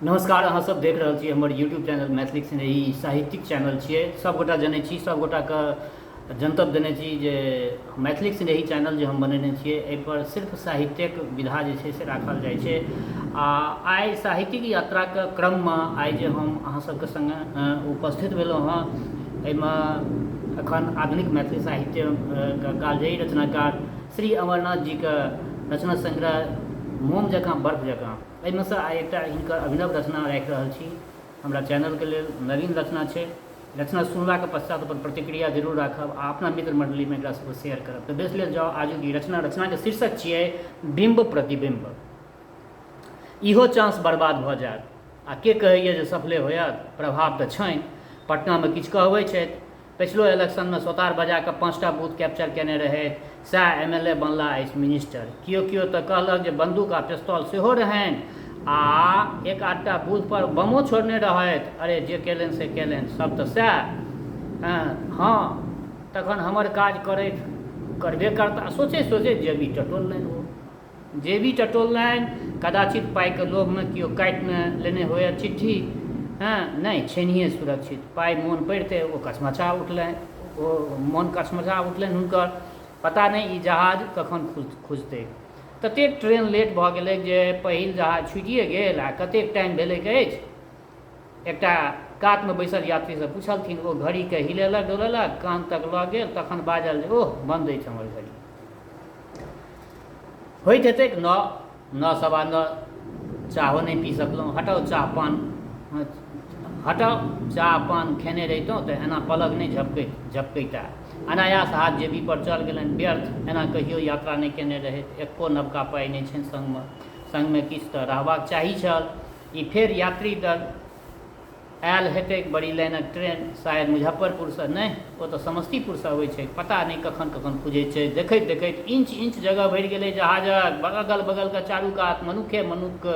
नमस्कार, अहाँ सब देख रहल छी हमर यूट्यूब चैनल मैथिली स्नेही साहित्यिक चैनल छियै। सबगोटा जनै छी, सबगोटाके जनतब देने छी जे मैथिली स्नेही चैनल जे हम बनेने छियै एहिपर सिर्फ साहित्यक विधा जे छै से राखल जाइ छै। आ आइ साहित्यिक यात्राके क्रममे आइ जे हम अहाँ सबके सङ्गे उपस्थित भेलहुँ हँ, एहिमे एखन आधुनिक मैथिली साहित्यके कालजयी रचनाकार श्री अमरनाथ जीके रचना संग्रह मोम जकाँ बर्फ जकाँ, एहिमे सँ आइ एकटा हिनकर अभिनव रचना राखि रहल छी। हमरा चैनलके लेल नवीन रचना छै। रचना सुनलाके पश्चात अपन प्रतिक्रिया जरूर राखब आ अपना मित्र मण्डलीमे एकरा सबके शेयर करब। तऽ बेस लेल जाउ आजुक ई रचना। रचनाके शीर्षक छियै बिम्ब प्रतिबिम्ब। इहो चांस बर्बाद भऽ जायत आ के कहैए जे सफले होयत? प्रभाव तऽ छनि। पटनामे किछु कहबै छथि। पछिलो इलेक्शनमे सोतार बजा कऽ 5टा बूथ कैप्चर केने रहथि, सएह एम एल ए बनला अछि मिनिस्टर। कियो कियो तऽ कहलक जे बन्दूक आ पिस्तौल सेहो रहनि आ एक आधटा बूथपर बमो छोड़ने रहथि। अरे जे केलनि से केलनि, सब तऽ सएह। हँ, तखन हमर काज करथि, करबे करता। सोचैत सोचैत जेबी टटोललनि ओ। जेबी टटोललनि, कदाचित पाइके लोभमे केओ काटि ने लेने होअए चिट्ठी। हँ, नहि, छैन्हिए सुरक्षित। पाइ मोन पड़िते ओ कछमछा उठलनि, ओ मोन कछमछा उठलनि हुनकर। पता नहि ई जहाज कखन खुजतैक। ततेक ट्रेन लेट भऽ गेलैक जे पहिल जहाज छुटिए गेल आ कतेक टाइम भेलैक अछि? एकटा कातमे बैसल यात्रीसँ पुछलथिन। ओ घड़ीकेँ हिलेलक डोलेलक, कान तक लऽ गेल, तखन बाजल जे ओह, बन्द अछि हमर घड़ी। होइत हेतैक 9, 9 9:15। चाहो नहि पी सकलहुँ। हटाउ चाह पान, हटाउ चाह पान। खेने रहितहुँ तऽ एना पलक नहि झपकैता। अनायास हाथ जेबीपर चल गेलनि। व्यर्थ, एना कहियो यात्रा नहि केने रहथि। एक्को नवका पाइ नहि छनि सङ्गमे। सङ्गमे किछु तऽ रहबाक चाही छल। ई फेर यात्री दल आयल हेतैक बड़ी लाइनक ट्रेन, शायद मुजफ्फरपुरसँ। नहि, ओ तऽ समस्तीपुरसँ अबैत छैक। पता नहि कखन कखन खुजैत छै। देखैत देखैत इंच इंच जगह भरि गेलै जहाजक। अगल बगलके चारू कात मनुखे मनुख।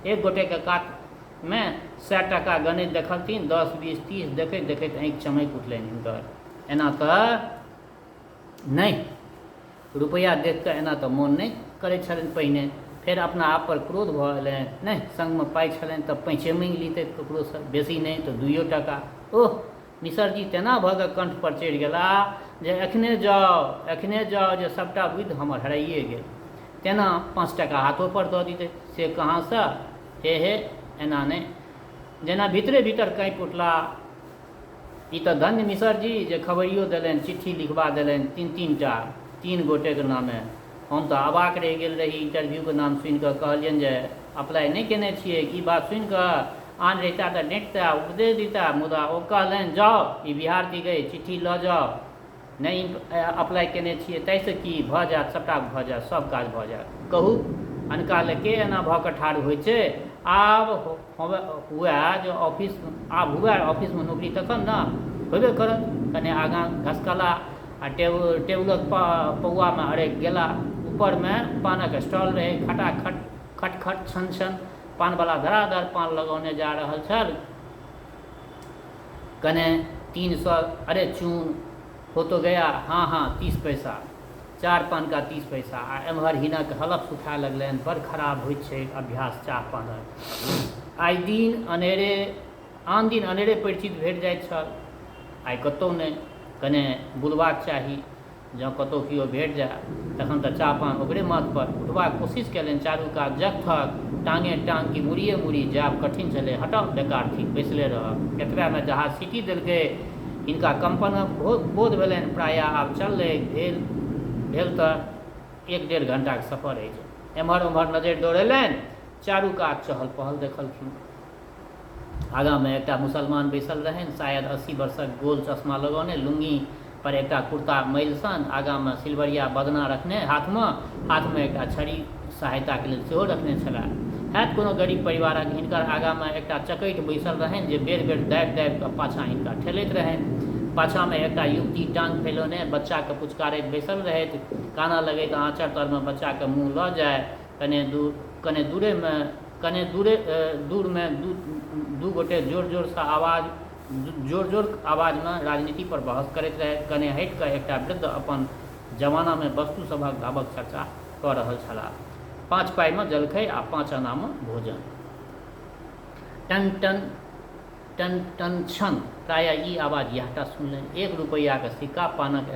एक गोटेके कातमे 100 टाका गनैत देखलथिन, 10, 20, 30। देखैत देखैत आँखि चमकि उठलनि हिनकर। एना तऽ नहि, रुपैआ देखि कऽ एना तऽ मोन नहि करैत छलनि पहिने। फेर अपना आपपर क्रोध भऽ अयलनि। नहि, संगमे पाइ छलनि तऽ पैंचे माँगि लितथि ककरोसँ, बेसी नहि तऽ दुइयो टाका। ओह, मिसरजी तेना भऽ कऽ कण्ठपर चढ़ि गेलाह जे एखने जाउ, एखने जाउ जे सभटा बुद्धि हमर हराइए गेल। तेना 5 टाका हाथोपर दऽ दितथि, से कहाँसँ? हे हे, एना नहि। जेना भीतरे भीतर काँपि उठलाह। ई तऽ धन्य मिसरजी जे खबरियो देलनि, चिट्ठी लिखबा देलनि तीन-तीन टा, तीन गोटेक नामे। हम तऽ अवाक रहि गेल रही इंटरव्यूक नाम सुनि कऽ। कहलियनि जे अप्लाइ नहि केने छिऐक। ई बात सुनि कऽ आन रहिता तऽ डँटिता, उपदेश दिता, मुदा ओ कहलनि, जाउ, ई बिहार थिक, चिट्ठी लऽ जाउ। नहि अप्लाइ केने छियै ताहिसँ की भऽ जायत? सभटा भऽ जायत, सभ काज भऽ जायत। कहू, अनका लए के एना भऽ कऽ ठाढ़ होइ छै? आब हुए जे ऑफिस, आब हुए ऑफिसमे नौकरी तखन ने होयबे करत। कने आगाँ घसकला आ टेबुलक पौआमे अड़कि गेला। ऊपरमे पानक स्टॉल रहै। खटाखट खट-खट छन-छन पानवला धड़ाधड़ पान लगौने जा रहल छल। कने 300, अरे चून हो तो गया, हाँ हाँ 30 पैसा, 4 पान का 30 पैसा। आ एम्हर हिनक हलफ सुखाय लगलनि। बड़ खराब होइत छैक अभ्यास चाह पानक। आइ दिन अनेरे, आन दिन अनेरे परिचित भेट जाइत छल, आइ कतहु नहि। कने बुलबाक चाही। जँ कतहु केओ भेट जाय तखन तँ चाह-पान ओकरे माथपर। उठबाक कोशिश कयलनि। चारू कात जक-थक। टाँगे-टाँग कि मुड़िए-मुड़ी जायब कठिन छलै। हटाउ, बेकार थिक, बैसले रहब। एतबेमे जहाज सीटी देलकै। हिनका कम्पनक बोध भेलनि। प्रायः आब चललैक। भेल भेल तँ एक डेढ़ घंटाक सफर अछि। एम्हर-ओम्हर नजरि दौड़ेलनि। चारू कात चहल-पहल देखलखिन। आगाँमे एकटा मुसलमान बैसल रहनि, शायद 80 वर्षक, गोल चश्मा लगौने, लुंगी पर एकटा कुर्ता मैल सन, आगाँमे सिलवरिया बदना रखने हाथमे, हाथमे एकटा छड़ी सहायताक लेल सेहो रखने छलाह। हैत कोनो गरीब परिवारक। हिनकर आगाँमे एकटा चकैठ बैसल रहनि जे बेर-बेर दाबि-दाबि कऽ पाछाँ हिनका ठेलैत रहनि। पाछाँमे एकटा युवती टाँग फैलौने बच्चाकेँ पुचकारैत बैसल रहथि। कानऽ लगैत आँचर तरमे बच्चाक मुँह लऽ जाय। कने दूर, कने दूरेमे, कने दूरे दूरमे दू गोटे जोर-जोरसँ आवाज जोर-जोर आवाजमे राजनीति पर बहस करैत रहथि। कने हटि कऽ एकटा वृद्ध अपन जमानामे वस्तु सभक भावक चर्चा कऽ रहल छलाह। 5 पाइमे जलखै आ 5 आनामे भोजन। टन टन टन टन छन, प्रायः ई आवाज इएह टा सुनलनि। एक रुपैआक सिक्का पानक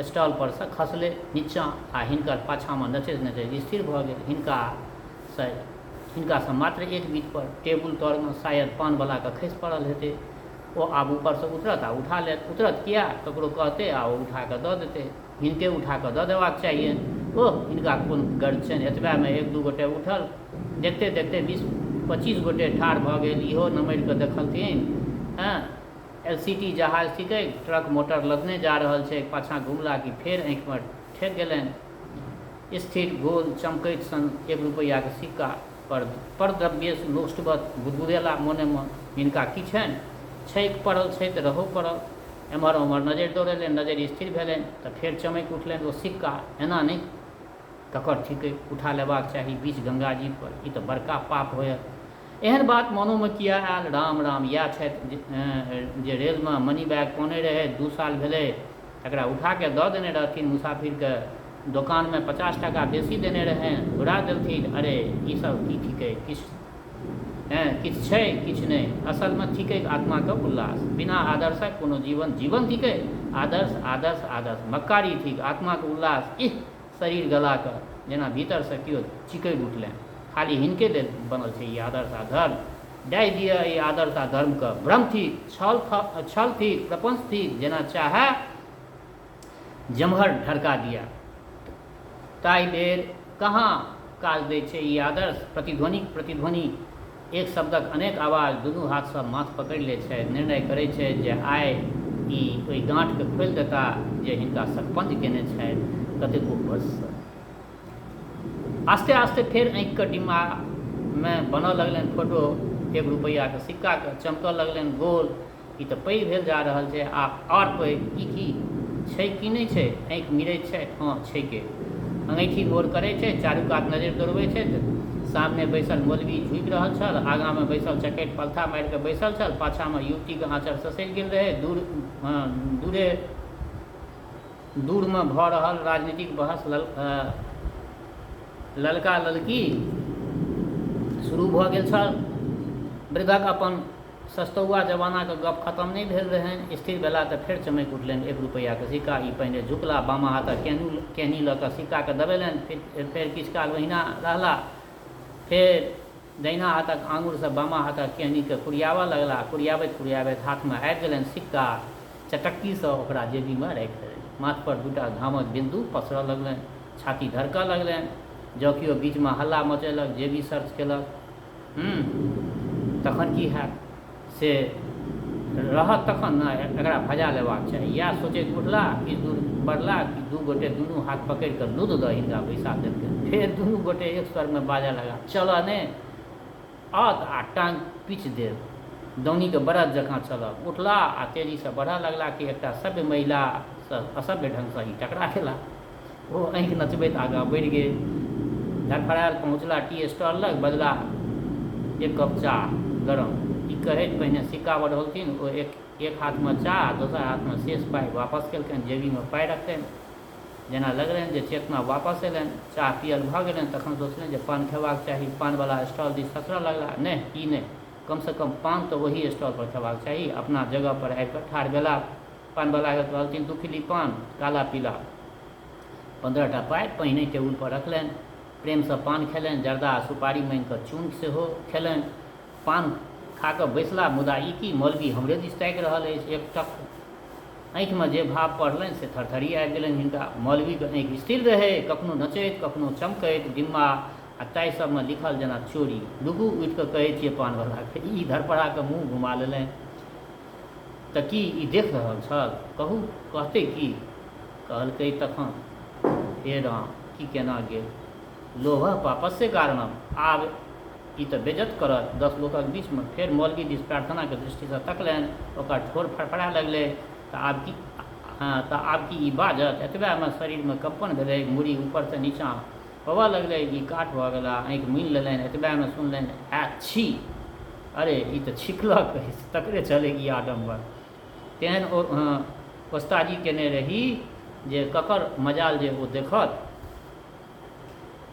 स्टॉल परसँ खसलै निच्चाँ आ हिनकर पाछाँमे नचैत-नचैत स्थिर भऽ गेल। हिनकासँ मात्र एक बीत पर, टेबुल तरमे शायद पानबलाकेँ खसि पड़ल हेतै। ओ आब ऊपरसँ उतरत आ उठा लेत। उतरत किएक? ककरो कहतै आ ओ उठा कऽ दऽ देतै। हिनके उठा कऽ दऽ देबाक चाहियनि। ओह, हिनका कोन गर्ज छनि। एतबेमे एक-दू गोटे उठल। देखिते-देखिते 20-25 गोटे ठाढ़ भऽ गेल। इहो नमरि कऽ देखलथिन। हँ, एल.सी.टी जहाज थिकैक। ट्रक-मोटर लदने जा रहल छैक। पाछाँ घुमला कि फेर आँखिमे ठेक गेलनि। स्थिर, गोल, चमकैत सन एक रुपैआक सिक्का पर परद्रव्येषु लोष्टवत् गुदगुदेला मोने-मोन। हिनका की छनि? छैक पड़ल छै तऽ रहौ पड़ल। एम्हर-ओम्हर नजरि दौड़ेलनि। नजरि स्थिर भेलनि तऽ फेर चमकि उठलनि ओ सिक्का। एना नहि ककर थिकै? उठा लेबाक चाही बीच गंगाजी पर। ई तऽ बड़का पाप होयत। एहन बात मनोमे किए आयल? राम राम! इएह छथि जे रेलमे मनी बैग पौने रहथि। 2 साल भेलै। तकरा उठा कऽ दऽ देने रहथिन मुसाफिरकेँ। दोकानमे 50 टाका बेसी देने रहनि। घुरा देलथिन। अरे, ई सभ की थिकै? किछु किछु छै, किछु नहि। असलमे थिकैक आत्माक उल्लास। बिना आदर्शक कोनो जीवन जीवन थिकै? आदर्श, आदर्श, आदर्श मक्कारी थिक आत्माक उल्लास। इह! शरीर गला कऽ जेना भीतरसँ केओ चिकरि उठलनि। खाली हिनके लेल बनल छै ई आदर्श आ धर्म। डाहि दिअ एहि आदर्श आ धर्मकेँ। भ्रम थिक, छल थिक, प्रपंच थिक। जेना चाहए जेम्हर ढरका दिअ। ताहि बेर कहाँ काज दैत छै ई आदर्श? प्रतिध्वनिक प्रतिध्वनि, एक शब्दक अनेक आवाज। दुनू हाथसँ माथ पकड़ि लैत छथि। निर्णय करैत छथि जे आइ ई ओहि गाँठकेँ खोलि देताह जे हिनका सकपंज केने छनि कतेको वर्षसँ। आस्ते-आस्ते फेर आँखिक डिम्बामे बनऽ लगलनि फोटो एक रुपैआक सिक्काक। चमकऽ लगलनि गोल। ई तऽ पैघ भेल जा रहल छै आ आओर पैघ। ई की? छै की नहि छै? आँखि मिरैत छथि। हँ, छैके। अङैठी गोर करैत छथि। चारू कात नजरि दौड़बैत छथि। सामने बैसल मौलवी झुकि रहल छल। आगाँमे बैसल चकैत पलथा मारि कऽ बैसल छल। पाछाँमे युवतीक आँचर ससरि गेल रहै। दूरे दूरमे भऽ रहल राजनीतिक बहस ललका ललकी शुरू भऽ गेल छल। वृद्धक अपन सस्तौआ जमानाक गप्प खतम नहि भेल रहनि। स्थिर भेलाह तँ फेर चमकि उठलनि एक रुपैआक सिक्का। ई पहिने झुकलाह, बामा हाथक केहनी लऽ कऽ सिक्काकेँ दबेलनि। फेर किछु काल ओहिना रहलाह। फेर दहिना हाथक आङुरसँ बामा हाथक केहनीकेँ कुरियाबऽ लगलाह। कुरियाबैत-कुरियाबैत हाथमे आबि गेलनि सिक्का। चटक्कीसँ ओकरा जेबीमे राखि देलनि। माथपर दूटा घामक बिन्दु पसरऽ लगलनि। छाती धड़कऽ लगलनि। जँ केओ बीचमे हल्ला मचेलक, जेबी सर्च केलक, तखन की हैत? से रहत तखन ने, एकरा भजा लेबाक चाही। इएह सोचैत उठलाह, किछु दूर बढ़लाह कि दू गोटे दुनू हाथ पकड़ि कऽ लुद दऽ हिनका बैसा देलकनि। फेर दुनू गोटे एक स्वरमे बाजऽ लगलाह, चलऽ ने, आत आ टाँग पीचि देब। दौनीक बड़द जकाँ चलब। उठलाह आ तेजीसँ बढ़ऽ लगलाह कि एकटा सभ्य महिलासँ असभ्य ढंगसँ ई टकरा गेलाह। ओ आँखि नचबैत आगाँ बढ़ि गेल। धड़फड़ायल पहुँचलाह टी स्टॉल लग। बजलाह, एक कप चाह, गरम। ई कहैत पहिने सिक्का बढ़ौलथिन। ओ एक हाथमे चाह आ दोसर हाथमे शेष पाइ वापस केलकनि। जेबीमे पाइ रखलनि। जेना लगलनि जे चेतना वापस अयलनि। चाह पीयल भऽ गेलनि। तखन सोचलनि जे पान खेबाक चाही। पानवला स्टॉल दिस ससरऽ लगलाह। नहि, ई नहि। कमसँ कम पान तऽ ओही स्टॉल पर खेबाक चाही। अपना जगह पर आबि कऽ ठाढ़ भेलाह। पानवलाकेँ कहलथिन, दू खिल्ली पान, काला पीला। 15 टा पाइ पहिनहि टेबुलपर रखलनि। प्रेमसँ पान खेलनि। जर्दा आ सुपारी माँगि कऽ चून सेहो खेलनि। पान खा कऽ बैसलाह। मुदा ई की? मौलवी हमरे दिस ताकि रहल अछि एकटक। आँखिमे जे भाव पड़लनि से थरथरी आबि गेलनि हिनका। मौलवीक आँखि स्थिर रहै, कखनो नचैत, कखनो चमकैत, डिम्मा आ ताहि सभमे लिखल जेना चोरी। रुकू, उठि कऽ कहै छियै पानवलाकेँ। ई धड़फड़ा कऽ मुँह घुमा लेलनि। तऽ की ई देख रहल छल? कहू, कहतै की? कहलकै तखन, हे राम, की केना गेल? लोभः पापस्य कारणम्। आब ई तऽ बेइज्जत करत 10 लोकक बीचमे। फेर मौलवी दिस प्रार्थनाक दृष्टिसँ तकलनि। ओकर ठोर फड़फड़ाय लगलै। तऽ आब की ई बाजत? एतबेमे शरीरमे कम्पन भेलै। मूड़ी ऊपरसँ नीचाँ होबऽ लगलै। ई काठ भऽ गेलाह। आँखि मुनि लेलनि। एतबेमे सुनलनि, ऐ छी! अरे, ई तऽ छिकलक अछि, तकरे छलै ई आडम्बर। तेहन ओ ओस्ताजी केने रही जे ककर मजाल जे ओ देखत।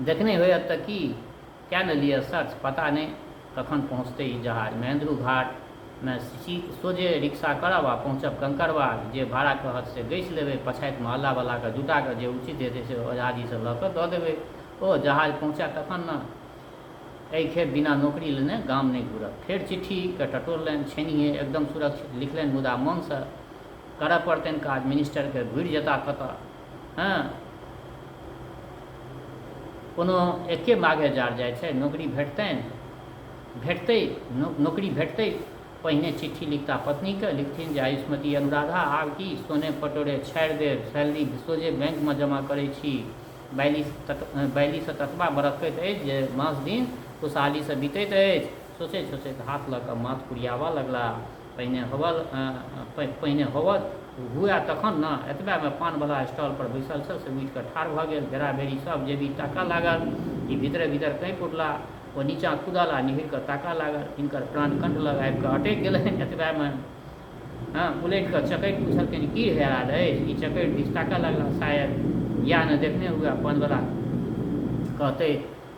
देखने होयत तऽ की? कए ने लिअ सर्च, पता नहि। कखन पहुँचतै ई जहाज? महेन्द्रू घाटमे सोझे रिक्शा करब आ पहुँचब कंकड़बाग। जे भाड़ा कहत से गसि लेबै। पछाति महल्लावलाकेँ जुटा कऽ जे उचित हेतै से ओझाजीसँ लऽ कऽ दऽ देबै। ओ जहाज पहुँचए तखन ने। एहि खेप बिना नोकरी लेने गाम नहि घुरब। फेर चिट्ठीकेँ टटोललनि। छैन्हिए, एकदम सुरक्षित। लिखलनि मुदा मोनसँ। करऽ पड़तनि काज मिनिस्टरकेँ। घुरि जेताह कतऽ? हँ? कोनो एके माघे जाड़ जाइ छै? नोकरी भेटतनि? भेटतै? नोकरी भेटतै? पहिने चिट्ठी लिखताह पत्नीकेँ। लिखथिन जे आयुष्मती अनुराधा, आब की सोने पटोरे छाड़ि देब। सैलरी सोझे बैंकमे जमा करै छी। बैलीसँ ततबा बरकैत अछि जे मास दिन खुशहालीसँ बितैत अछि। सोचैत-सोचैत हाथ लऽ कऽ माथ कुरियाबऽ लगलाह। पहिने होबऽ पहिने होबऽ हुअए तखन ने। एतबेमे पानवला स्टॉलपर बैसल छल से उठि कऽ ठाढ़ भऽ गेल। घेरा-घेरी सभ जेबी ताकऽ लागल। ई भीतरे-भीतर काँपि उठलाह। ओ नीचाँ कूदल आ निहुरि कऽ ताकऽ लागल। हिनकर प्राण कण्ठ लग आबि कऽ अटकि गेलनि। एतबेमे हँ, उलटि कऽ चकैत पुछलकनि, की हेरायल अछि? ई चकैत दिस ताकऽ लगलाह। शायद इएह ने देखने हुअए। पानवला कहतै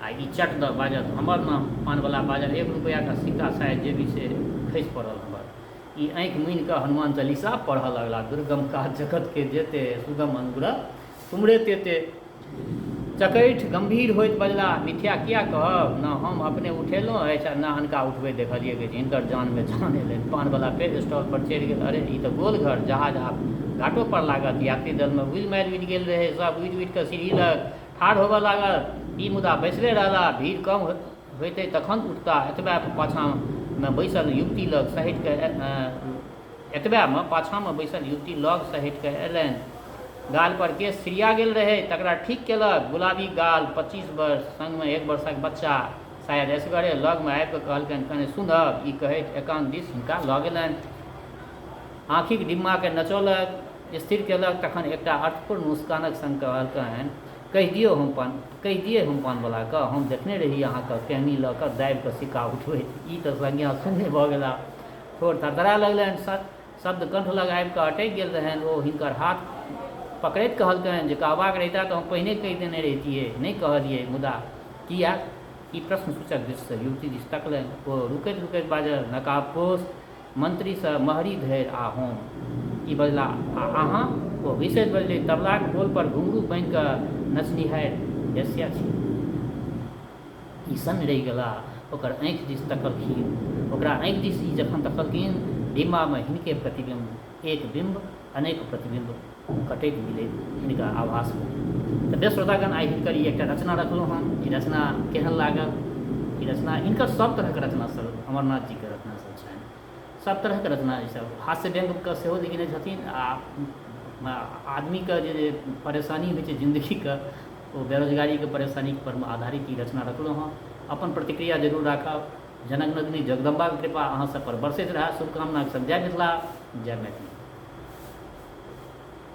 आ ई चट दऽ बाजत, हमर नाम। पानवला बाजल, एक रुपैआक सिक्का शायद जेबीसँ खसि पड़ल हमर। ई आँखि मुनि कऽ हनुमान चालीसा पढ़ऽ लगलाह, दुर्गम काज जगतके जेते, सुगम अनुग्रह तुमरे तेते। चकैठ गम्भीर होइत बजलाह, मिथ्या किएक कहब? ने हम अपने उठेलहुँ अछि आ ने अनका उठबैत देखलिऐक अछि। हिनकर जानमे जान अयलनि। पानवला फेर स्टॉलपर चढ़ि गेल। अरे, ई तँ गोल घर। जहाज आब घाटोपर लागत। यात्री दलमे हुइल-मारि उड़ि गेल रहै। सभ उठि-उठि कऽ सीढ़ी लग ठाढ़ होबऽ लागल। ई मुदा बैसले रहलाह। भीड़ कम होइतै तखन उठताह। एतबेमे पाछाँमे बैसल युवती लग सहटि कऽ एतबेमे पाछाँमे बैसल युवती लग सहटि कऽ अयलनि। गालपर केश छिड़िया गेल रहै, तकरा ठीक केलक। गुलाबी गाल, 25 वर्ष, संगमे एक वर्षक बच्चा, शायद एसगरे। लगमे आबि कऽ कहलकनि, कने सुनब? ई कहैत एकान्त दिस हिनका लऽ गेलनि। आँखिक डिम्माकेँ नचौलक, स्थिर केलक, तखन एकटा अर्थपूर्ण मुस्कानक संग कहलकनि, कहि दियौ हम पान, कहि दियै हम पानवलाकेँ, हम देखने रही अहाँकेँ केहनी लऽ कऽ दाबि कऽ सिक्का उठबैत। ई तँ संज्ञा शून्य भऽ गेलाह। ठोर थरथराय लगलनि। शब्द कंठ लग आबि कऽ अटकि गेल रहनि। ओ हिनकर हाथ पकड़ैत कहलकनि जे कहबाक रहितए तँ हम पहिने कहि देने रहितियै। नहि कहलियै। मुदा किएक? ई प्रश्नसूचक दृष्टिसँ युवती दिस तकलनि। ओ रुकैत-रुकैत बाजल, नकाबपोश मंत्रीसँ महरी धरि आ हम। ई बजलाह, आ अहाँ? ओ हँसैत बजलीह, तबलाक बोलपर घुंघरू बान्हि कऽ नचनिहारि वेश्या छी। ई सन्न रहि गेलाह। ओकर आँखि दिस तकलखिन। ओकरा आँखि दिस ई जखन तकलखिन, डिम्बामे हिनके प्रतिबिम्ब, एक बिम्ब अनेक प्रतिबिम्ब कटैत मिलैत हिनका आभास भेलनि। तऽ बेस श्रोतागण, आइ हिनकर ई एकटा रचना रखलहुँ हन। ई रचना केहन लागल? ई रचना हिनकर सभ तरहके रचना सब अमरनाथ जीके रचना सब छनि। सभ तरहके रचना ई सब हास्य व्यङ्गके सेहो लिखने छथिन आ आदमीके जे परेशानी होइ छै जिन्दगीके ओ बेरोजगारीके परेशानी पर आधारित ई रचना रखलहुँ हँ। अपन प्रतिक्रिया जरूर राखब। जनक नन्दिनी जगदम्बाके कृपा अहाँ सब पर बरसैत रहए। शुभकामनाके संग जय मिथिला, जय मैथिली।